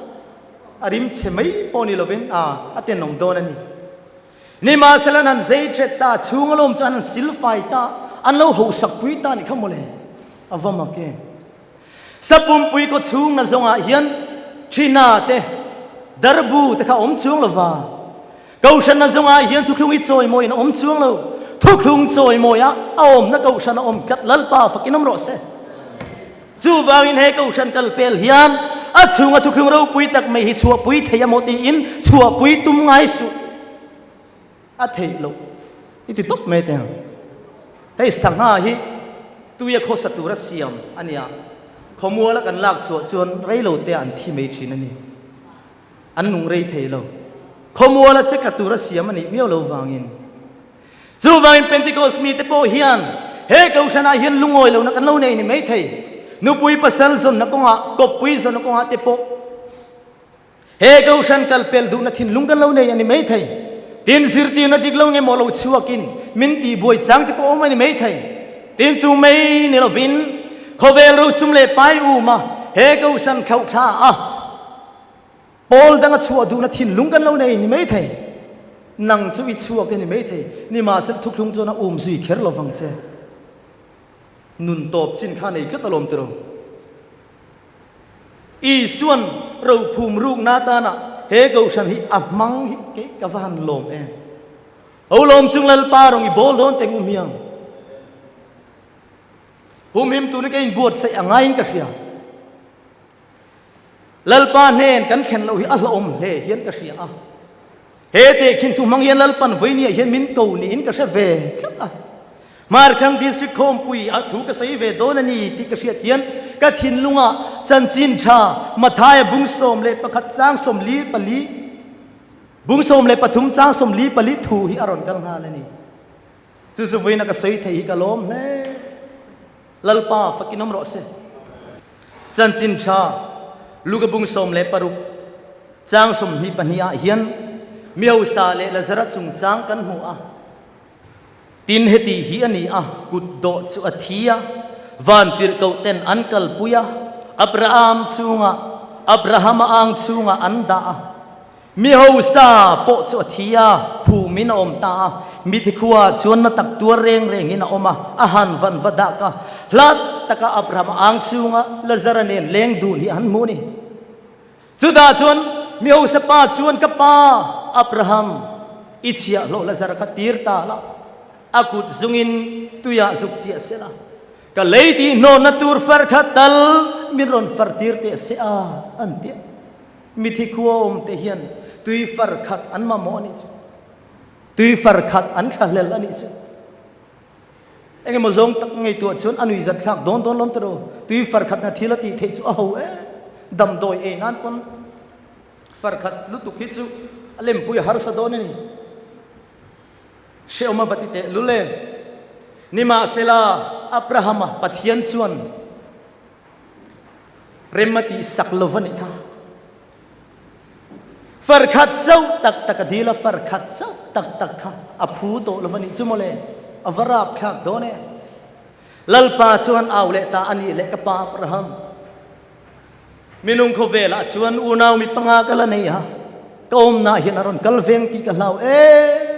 a rim chhe mai pawh ni lovin a a tenawm dawn a ni. Nimahsela an han zei ṭhet ta, chhunga lawm chu an han silfai ta, an lo hausak pui ta a nih kha mawle, a va mak em. Sa pumpui kaw chhung na zawngah hian Ṭhina te, Darbu te kha a awm chuang lo va. Kohhran na zawngah hian thuthlung i chawimawiin a awm chuang lo. Thuthlung chawimawia a awmna kohhran a awm tlat Lalpa fakin awm rawh se. Chuvangin he kohhran kal pel hian a chhunga thuthlung ropui tak mai hi chhuahpui thei a maw tiin chhuahpui tum ngai suh. A theih loh i ti tawp mai teh ang. Hei sangha hi tuia khawsa tura siam a nia, khawmuala kan lak chhuah chuan rei lo te ah an thi mai thin a ni. An nung rei thei lo. Khawmuala che tla tura siam a nih miau lo vangin. Chuvangin Pentecost mite pawh hian He kohhranah hian lungawi lohna kan lo nei ni maithei. Nupui pasal zawnna kawngah, kawppui zawnna kawngah te pawh he kohhran kal pel duhna thinlung kan lo nei a ni maithei. Tin, zirtirna dik lo nge maw lo chhuakin min tihbuai chang te pawh awm a ni maithei. Tin, chu mai ni lovin khawvel rosum leh pai uma he kohhran thlauhthla a Pawl danga chhuah duhna thinlung kan lo nei ni maithei. Nang chu i chhuak e ni maithei. Nimahsela thuthlung chuan a um zui kher lo vang che. Nun tawp chin kha nei tlat alawm tiraw. Isuan rophum rukna atana he kohhran hi a hmang hi kei ka va han lawm em. Ho lawm chung Lalpa rawng i bawl dawn teng u hmiang. Humhim turin ka inbuatsaih a ngaiin ka hria. Lalpa hnen kan thlen loh hi a hlauhawm hle hian ka hria a. He tehkhin thu hmang hian Lalpan vawinia hian min ko niin ka hre ve tlat a. Hmarthlang District khawmpui ah thu ka sawi ve dawn a ni tih ka hriat hian ka thinlungah chanchin tha Mathaia bung 11 chang 44 bung 13 chang 44 thu hi a rawn kal nghal a ni. Chu chu vawiina ka sawi thei hi ka lawm hle. Lalpa fakin awm rawh se. Chanchin tha Luka bung 16 chang 22 ah hian mi hausa leh Lazara chungchang kan hmu a. Tin heti hi a ni a, kut dawh chu a thi a, vantirhkoh ten an kalpui a, Abraham chungah, Abrahama ang chungah an dah a. Mi hausa pawh chu a thi a, phumin a awm ta a, mithi khua chuan na tak tuar reng rengin a awm a, a han van va dak a, hlat taka Abraham ang chhunga Lazara nen leng dun hi a han hmu a ni. Chutah chuan mi hausa pa chuan, Ka pa Abraham, i chhiahhlawh Lazara kha tir ta la, a kut zungin tuiah zuk chiah se la, ka lei tih hnawnna tur far kha tal min rawn far tir teh se a, an ti a. Mithi khua awm te hian tui far khat an mamawh a nih chu. Tui far khat an thlahlel a nih chu. Engemaw zawng tak ngaihtuah chuan a nui zat thlak dawn dawn lawm tiraw. Tui far khatna thil a tih theih chu a ho e. Damdawi ei nan pawn far khat lutuk hi chu a lempui a harsa dawn a ni. Hrehawm a va ti teh lul em. Nimahsela Abrahama Pathian chuan Rem a tih sak lo va nih kha. Far khat chauh tak tak a dil a, far khat chauh tak tak kha a phu tawh lo va nih chu mawle. A va rap thlak dawn e. Lalpa chuan au leh ta a nih leh ka pa Abraham. Minung khawvelah chuan unau mi panga ka la nei a, ka awmna hian a rawn kal veng tih ka hlau em.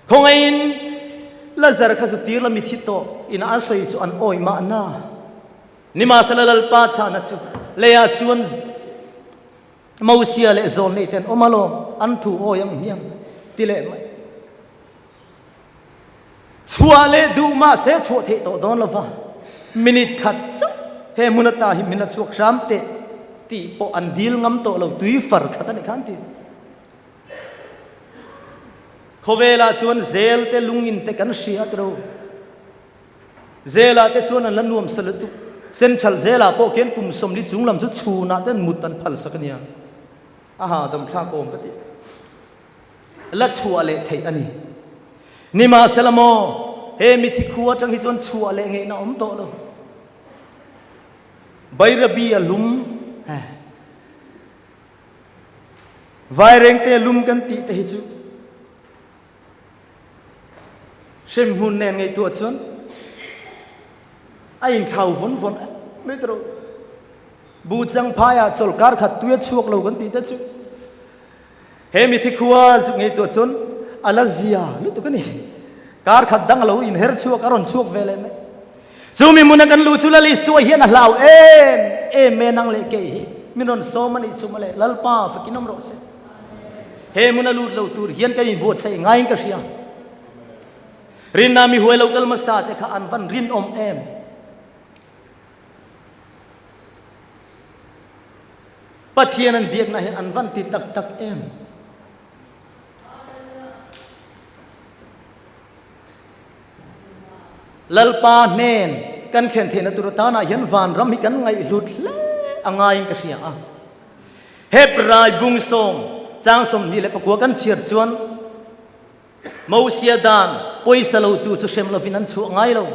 Khawngaihin Lazar kha zu tir la mithi tawh ina an sawi chu an awi mahna. Nimahsela Lalpa chhahna chu leiah chuan Mosia leh Zawlnei te an awm alawm, an thu awi ang hmiang ti leh mai. Chhuah leh duh mahse chhuah theih tawh dawn lova, minute khat chauh he hmun ata hi min la chhuak hram teh tih pawh an dil ngam tawh lo, tui far khat a ni khan ti. Khawvelah chuan zel te lungin te kan hria tiro. Zelah te chuan an la nuam sa lutuk. Central zelah pawh khian kum 40 chung lam chu chhunah te an mut an phal sak a nia. A hahdam thlak awm ka ti. La chhuah leh theih a ni. Nimahsela maw, he mithi khu atang hi chuan chhuah leh ngeihna awm tawh lo. Bairabi a lum. Vairengte lum kan tih te hi chu hremhmun nen ngaihtuah chuan a inthlau vawn vawn em mai tawh. Bu chang phaiah chawlhkar khat tui a chhuak lo kan tih te chu he mithi khua zuk ngaihtuah chuan a la zia lutuk a ni. Kar khat dang a lo inher chhuak a rawn chhuak ve leh mai. Chu mi hmuna kan luh chu Lal Isua hian a hlau em em e nang leh kei hi min rawn sawm a nih chu mawle Lalpa fakin awm rawh se. He hmuna lut lo tur hian kan inbuatsaih ngaiin ka hria. Rinna mi huai lo kal hmasa te kha an van rinawm em. Pathian an biakna hian an van ti tak tak em. Lalpa hnen kan thlen theihna tur atanah hian vanram hi kan ngaihhlut hle a ngaiin ka hria a. Hebrai bung 10 chang 24 kan chhiar chuan Mosia dan. pawisa lo tu chu hrem lovin an chhuah ngai lo.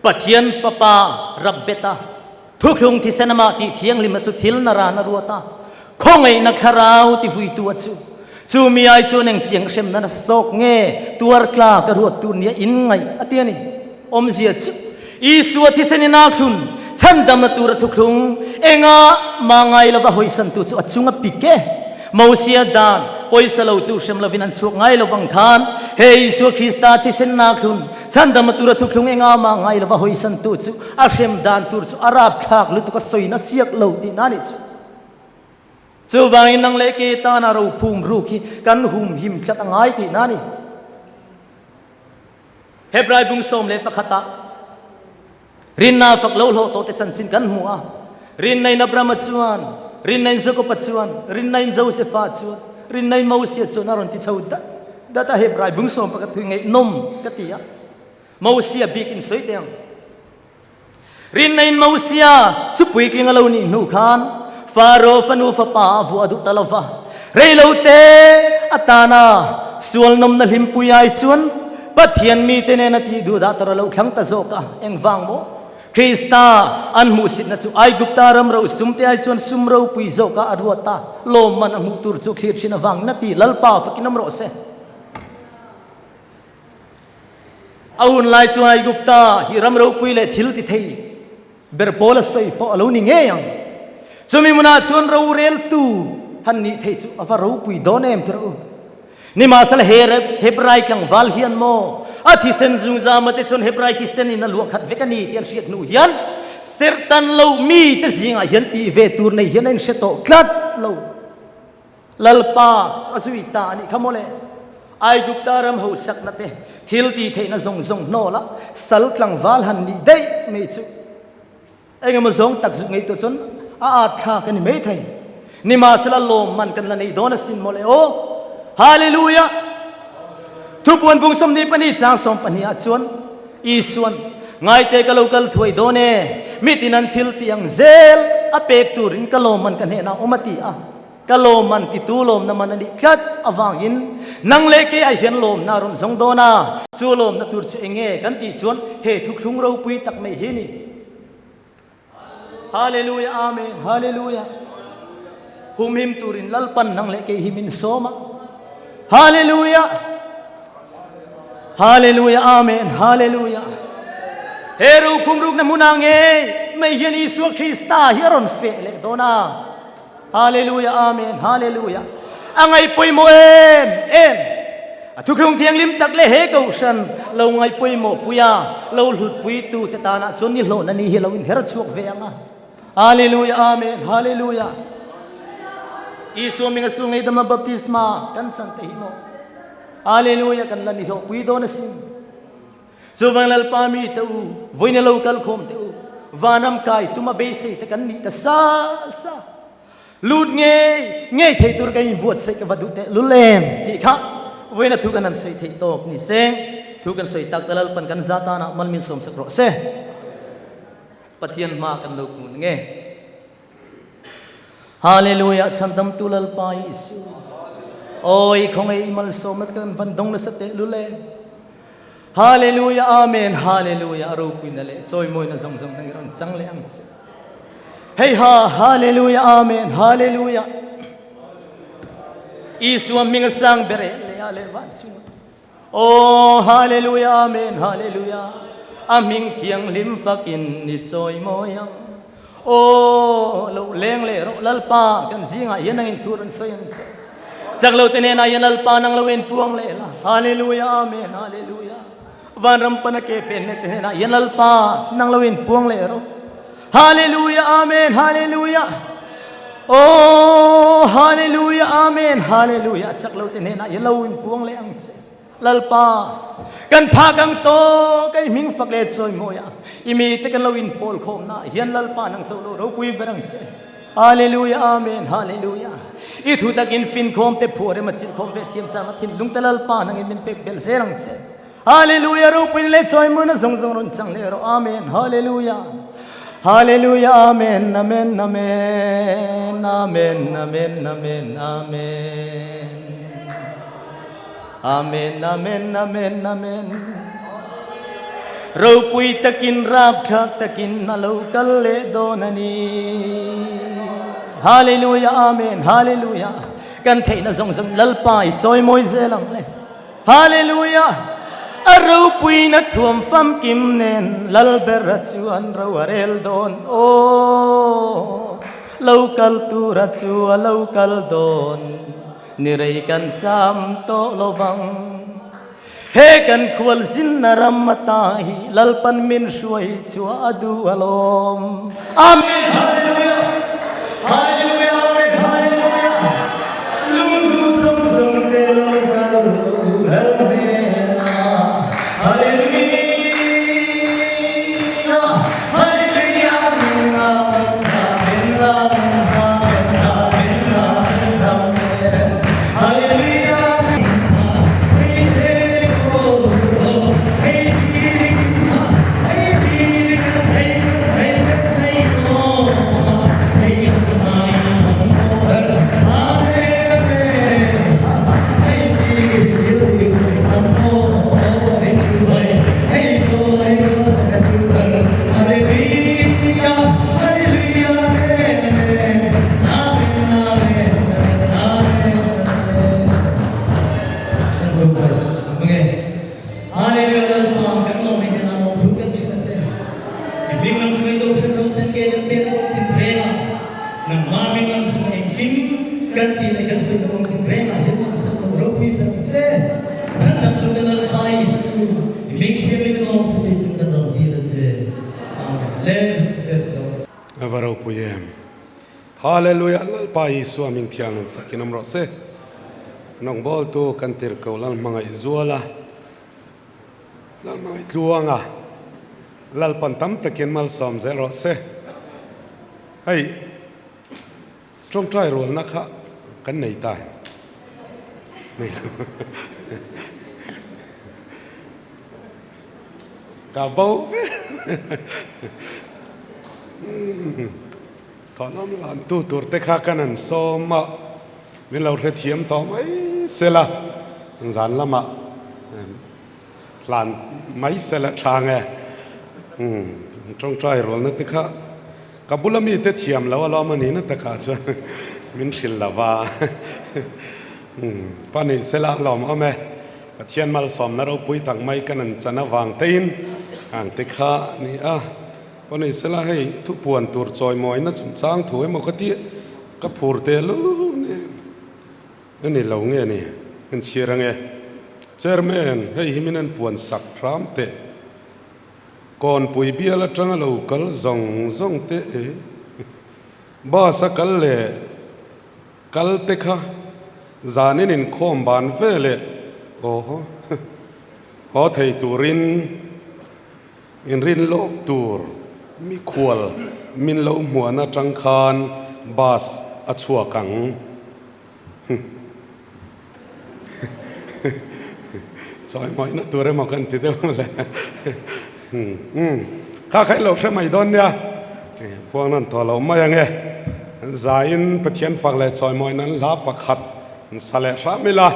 Pathian Fapa rap bet a, thuthlung thisen amah tih thianghlimna chu thil na ran a ruat a, khawngaihna thlarau ti vuitu a chu. Chu mi ai chuan engtiang hremna nasa zawk nge tuar tlak a ruat tur nia in ngaih a ti a ni. Awmzia chu Isua thisen in a thlun chhandamna tura thuthlung enga mah ngai lova hawisantu chu a chung a pik e. Mosia dan pawisa lo tu hrem lovin an chhuak ngai lovang khan he Isua Krista thisen in a thlun chhandamna tura thuthlung enga mah ngai lova hawisantu chu a hrem dan tur chu a rapthlak lutuk a sawina siak lo tihna a nih chu. Chuvangin nang leh ke tana rophum ruk hi kan humhim tlat a ngai tihna a ni. Hebrai bung 11 ah rinna fak lo hlawh tawhte chanchin kan hmu a. Rinna in Abrahama chuan, rinna in Jakoba chuan, rinna in Josefa chuan, rinna in Mosia chuan a rawn ti chho dat dat a. Hebrai bung 11 thu hi ngaihnawm ka ti a. Mosia bik in sawi teh ang. Rinna in Mosia chu puitling a lo nih hnu khan Faro fanu fapa a vuah duh ta lo va. Reilote atana sual nawmna hlimpui ai chuan Pathian mite nena tih duh dah tar a lo thlang ta zawk a. Engvang maw? Krista an hmuhsitna chu Aigupta ram ro sumte ai chuan sum ropui zawkah a ruat a, lawmman a hmuh tur chu thlir thin avang na ti Lalpa fakin awm rawh se. A hun lai chuan Aigupta hi ram ropui leh thil ti thei ber pawl a sawi pawh a lo ni ngei ang. Chumi hmunah chuan roreltu han nih theih chu a va ropui dawn em tirh u. Nimahsela Hebrai tlangval hian maw a thisen zungzama te chuan Hebrai thisen in a luah khat vek a ni tih an hriat hnu hian serhtan lo mite zingah hian tih ve tur nei hian a inhre tawh tlat lo. Lalpa chu a zui ta a nih kha mawle. Aigupta ram hosakna te thil tih theihna zawng zawng hnawl a sal tlangval han nih daih mai chu engemaw zawng tak zuk ngaihtuah chuan a at thlak a ni mai thei. Nimahsela lawmman kan la nei dawn asin mawle aw. Hallelujah! Thupuan bung 22 chang 12 ah chuan Isuan, Ngaite ka lo kal thuai dawn e, mitin an thil tih ang zel a pek turin ka lawmman ka hnenah awm a ti a. Ka lawmman titu lawmna man a nih tlat avangin nang leh kei ah hian lawmna a rawn zawng dawn a, chu lawmna tur chu eng nge kan tih chuan he thuthlung ropui tak mai hi ni. Hallelujah Amen Hallelujah Humhim turin Lalpan nang leh kei hi min sawm a. Hallelujah Hallelujah Amen Hallelujah He rophum rukna hmunah ngei mai hian Isua Krista hi a rawn feh leh dawn a. Hallelujah Amen Hallelujah A ngaih pawimawh em em A thuthlung thianghlim tak leh he kohhran lo ngaih pawimawh pui a lo hlut pui tu te tanah chuan ni hlawhna ni hi lo inher chhuak ve ang a Hallelujah Amen Hallelujah Isua minga su ngei dama baptisma kan chan te hi maw Hallelujah kan la ni hlawh pui dawn asin Chuvang Lalpa mi te u, vawiin lo kal khawm te u, vanram kai tuma beisei te kan nih ta sa sa. Lut ngei ngei thei tur kan inbuatsaih ka va duh teh lul em tih kha vawiin a thu kan han sawi theih tawk ni se, thu kan sawi tak ta Lalpan kan za tanah mal min sawmsak rawh se. Pathian hma kan lo kun nge. Hallelujah chhandamtu Lalpa Isu. Oi khawngei malsawmna kan van dawng nasa teh lul e. Hallelujah Amen Hallelujah ropuina leh chawimawina zawng zawng nang i rawn chang leh ang che. Hei ha Hallelujah Amen Hallelujah Isua hming a sang ber e leh a leh van chungah. Aw Hallelujah Amen Hallelujah A hming thianghlim fakin ni chawi mawi ang Aw lo leng leh rawh Lalpa kan zingah hian nangin thu rawn sawi ang che Chak lo te hnenah hian Lalpa nang lo en puang leh la Hallelujah Amen Hallelujah Vanram pana ke pen leh te hnenah hian Lalpa nang lo en puang leh rawh Hallelujah Amen Hallelujah Oh Hallelujah Amen Hallelujah chak lo te hnenah hian lo in puang leh ang che Lalpa kan phak ang to kai hming fak le chawi mawi a i mi te kan lo in pawl khawm na hian Lalpa nang cho lo ropui ber ang che Hallelujah Amen Hallelujah i thu tak in fin khawm te phuah rem a chilh khawm ve thiam chang a thinlung te Lalpa nang in min pek bel zel ang che Hallelujah ropui le chawi mawi na zawng zawng rawn chang leh rawh Amen Hallelujah Hallelujah Amen Amen Amen Amen Amen Amen Amen. Amen Amen Amen Amen Ropui takin rapthlak takin a lo kal leh dawn a ni. Hallelujah Amen Hallelujah Kan theihna zawng zawng Lalpa i chawimawi zel ang le. Hallelujah A ropuina thuam famkim nen Lalbera chuan ro a rel dawn Aw lo kal tura chu a lo kal dawn Ni rei kan cham tawh lo vang He kan khual zinna ram ata hi Lalpan min hruai chhuah a duh alawm Amen Hallelujah Hallelujah Amen Hallelujah Lungduh zawng zawng te lo kal u Lal hnenah Hallelujah Hallelujah Amen Amen Amen Amen Amen Amen Amen Amen Hallelujah A va ropui em. Hallelujah Lalpa Isua min thianghlim fakin awm rawh se. Rawngbawltu kan tirhkoh Lalhmangaih Zuala, Lalhmangaih Tluanga, Lalpan tam takin malsawm zel rawh se. Hei tawngtai rualna kha kan nei ta em? Nei lo. Ka bo ve. Thawhlawm lantu tur te kha kan han sawm a, min lo hrethiam tawh mai sela, zan lamah hlan mai sela tha nge. Tawngtai rualna te kha ka bula mite thiam lo alawm a nihna takah chuan min hrilh lo va. Pa nih sela alawm awm e. Pathian malsawmna ropui tak mai kan an chan avang tein ang te kha a ni a. Pawnei sela hei thupuan tur chawimawina chungchang thu emaw ka tih ka phur te lul nen a ni lo nge ni en chhir ange. Chairman, hei hi min en puan sak hram teh. Kawnpui bial atanga lo kal zawng zawng te e bus a kal leh Kal te kha zanin inkhawm ban ve leh aw haw thei turin inrin lawk tur mikhual min lo hmuan atang khan bus a chhuak ang. Chawimawihna tur emaw kan ti deuh le. Kha kha i lo hre mai dawn nia. Phuang nan tawh lo mai ange. Zaiin Pathian fak leh chawimawi nan hla pakhat an sa leh hram ila.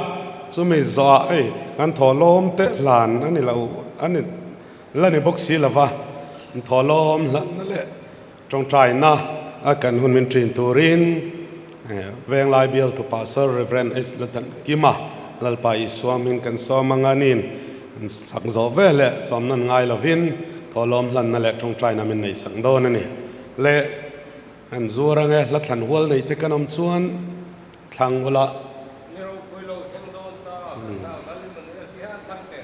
Chumi zawhah hei kan thawhlawm te hlan a ni lo a ni la ni bawk si lova. Thawhlawm hlanna leh Tawngtaina a kan hun min thin turin Venglai Bialtu Pastor Rev. H. Lalthankima Lalpa Isua hming kan sawm anga nin sak zawh ve leh sawmna ngai lovin thawhlawm hlanna leh tawngtaina min nei sak dawn a ni. Le an zuar ange hla thlan hual nei te kan awm chuan thlang ula. Ni ropui lo thleng dawn ta kan nau Lal Immanuel hi an chang teh.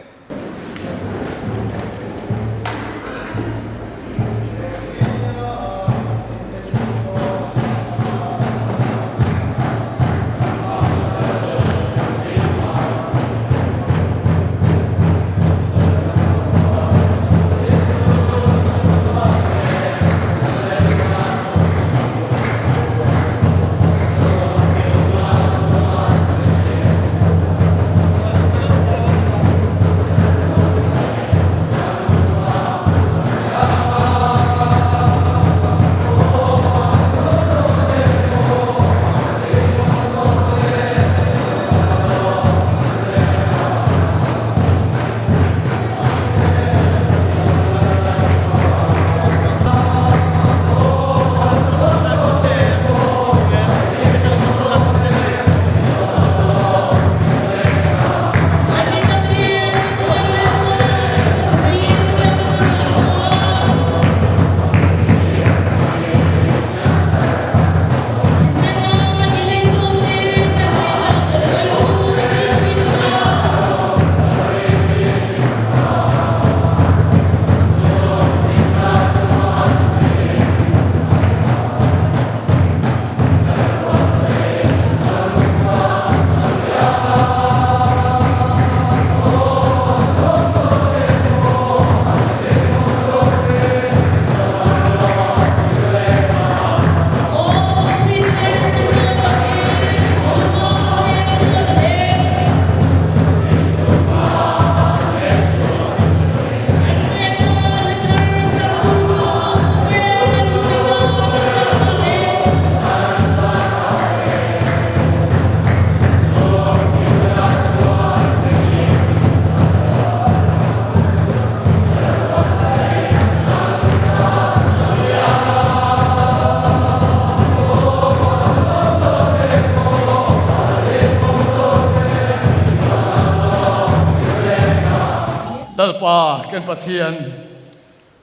Lalpa kan Pathian,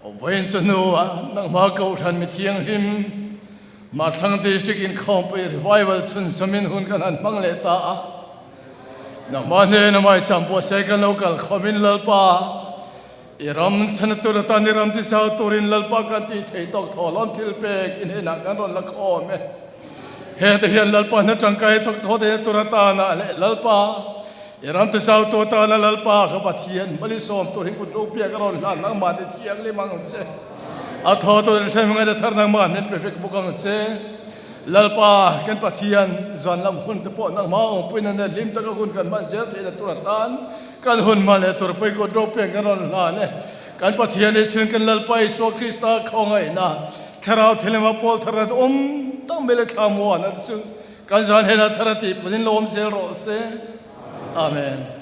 vawiin chu hnuah nangmah Kohhran mi thianghlim Mahthlang District Inkhawmpui Revival chhunzawmin hun kan han hmang leh ta a. Nangmah hnena maicham buatsaih kan lo kal khawmin Lalpa, i ram chhana tur atan i ram tichau turin Lalpa kan tih theih tawk thawhlawm thil pek i hnenah kan rawn la khawm e. Hengte hian Lalpa hna tangkai thawk thaw theihna tur atana leh Lalpa, i ram tichau tu atana Lalpa ka Pathian malisawm tur hi kut ropia ka rawn hlan nangmah ni thianghlim ang che. A thaw tur in hrem ngai thar nangmah hnen pe vek bawk ang che. Lalpa kan Pathian zan lam hun te pawh nangmah awmpuina nen hlim taka hun kan hman zel theihna tur atan kan hun hman leh tur pawi kut ropia kan rawn hlan e. Kan Pathian hi chhun kan Lalpa Isua Krista khawngaihna Thlarau Thianghlim a pawl thar a awm tak mai leh thla muan a chu kan zan hena thar a tih pawhin lo awm zel rawh se. Amen.